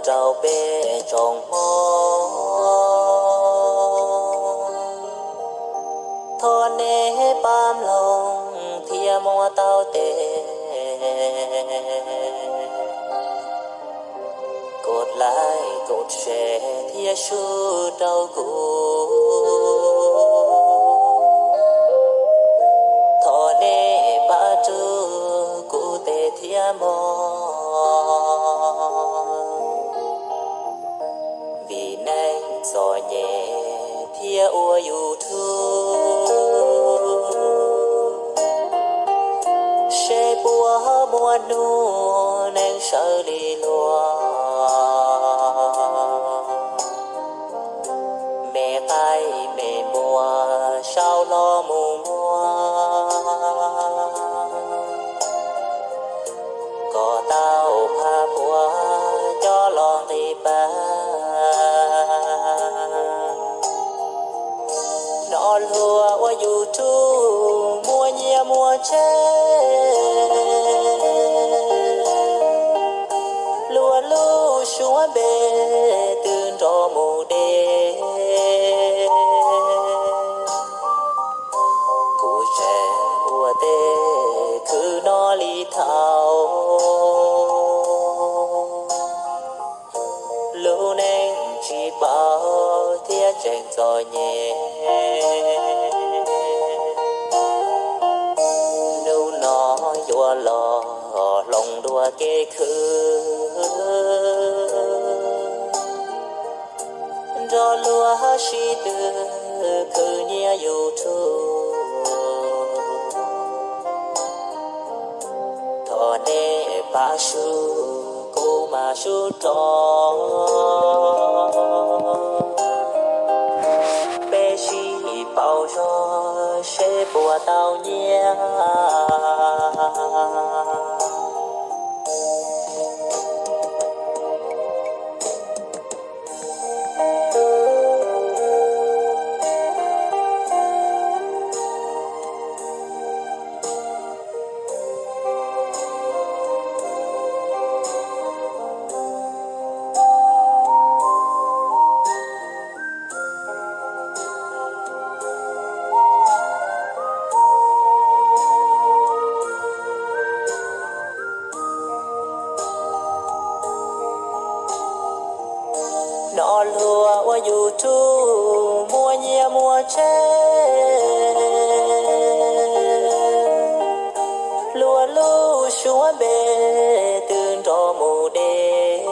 rau peb tsoom Hmoob. Thov nej pab mloog thiab muab tau tes, kos like, kos share thiab sub rau kuv. Thov nej pab rub kuv tes thiab mog, vim neeg txom nyem thiab ua YouTube, seb puas muaj hnub neeg sawv li luag. Me qaib me npua sau los mus muag, kom tau phaj puav coj los nqis pab. Hnov luag ua YouTube muaj nyiaj muaj tsev, luag lub suab npe twb nrov mus deb. Kuv tseem ua tej khwv no li thaum lub neej tsis paub thiab tseem txom nyem. Hnub no yuav los hloov dua kev khwv, nrog luag sib tw khwv nyiaj YouTube. Thov nej pab sub, kuv mam sub rau, peb sib pauv zog seb puas tau nyiaj. Hnov luag ua YouTube muaj nyiaj muaj tsev, luag lub suab npe twb nrov mus deb.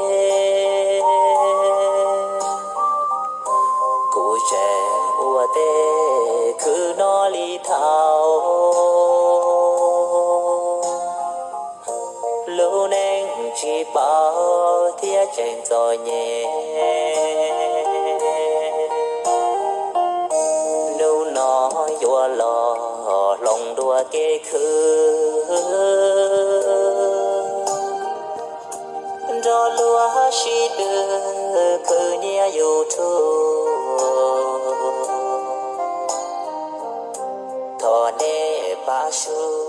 Kuv tseem ua tej khwv no li thaum lub neej tsis paub thiab tseem txom nyem. Hnub no yuav los hloov dua kev khwv, nrog luag sib tw khwv nyiaj YouTube. Thov nej pab sub,